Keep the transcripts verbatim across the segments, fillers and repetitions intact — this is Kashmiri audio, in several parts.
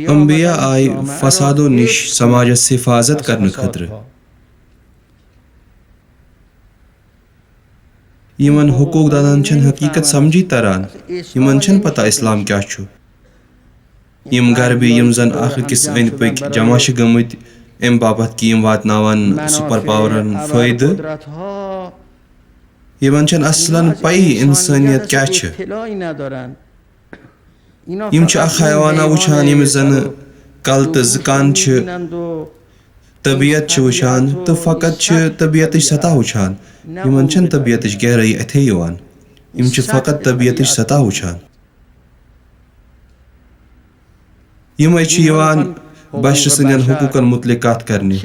انبیاء آیہِ فسادو نِش سماجس حفاظت کرنہٕ خٲطرٕ۔ یِمن حقوق دادن چھنہٕ حقیقت سمجھی تران، یِمن چھنہٕ پتہ اسلام کیاہ چھُ۔ یِم غربی، یِم زن اکھ أکِس أنٛدۍ پٔکۍ جمع چھِ گٔمٕتۍ، امہِ باپتھ کہِ یِم واتناون سپر پاورن فٲیدٕ، یِمن چھنہٕ اصلن پیی انسٲنیت کیاہ چھِ۔ یِم چھِ اکھ حیوانہ وٕچھان، ییٚمِس زَنہٕ کَلہٕ تہٕ زٕ کَن چھِ، طبیعت چھِ وٕچھان تہٕ فقط چھِ طبیعتٕچ سطح وٕچھان۔ یِمن چھَنہٕ طبیعتٕچ گہرٲیی اَتھے یِوان۔ یِم چھِ فقط طبیعتٕچ سطح وٕچھان۔ یِمے چھِ یِوان بشر سٕنٛدٮ۪ن حقوٗقن مُتعلِق کَتھ کرنہِ۔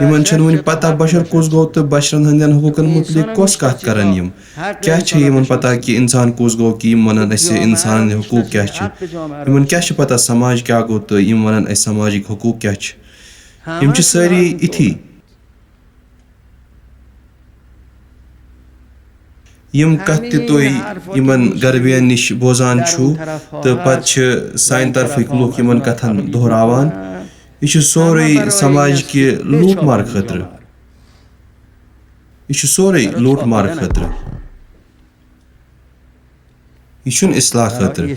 یِمن چھَنہٕ وُنہِ پتہ بشر کُس گوٚو تہٕ بشرن ہٕنٛدٮ۪ن حقوٗقن مُتعلِق کۄس کَتھ کرن یِم۔ کیٛاہ چھےٚ یِمن پتہ کہِ انسان کُس گوٚو، کہِ یِم ونن اَسہِ انسانن ہٕنٛدۍ حقوٗق کیٛاہ چھِ؟ یِمن کیٛاہ چھِ پتہ سماج کیٛاہ گوٚو تہٕ یِم ونن اَسہِ سماجٕکۍ حقوٗق کیٛاہ چھِ؟ یِم چھِ سٲری اِتھی۔ یِم کَتھ تہِ تُہۍ یِمن غربین نِش بوزان چھِو تہٕ پتہٕ چھِ سانہِ طرفٕکۍ لُکھ یِمن کَتھن دۄہراوان، یہِ چھُ سورُے سماج کہِ لوٗٹ مار خٲطرٕ۔ یہِ چھُ سورُے لوٗٹ مار خٲطرٕ۔ یہِ چھُنہٕ اصلاح خٲطرٕ۔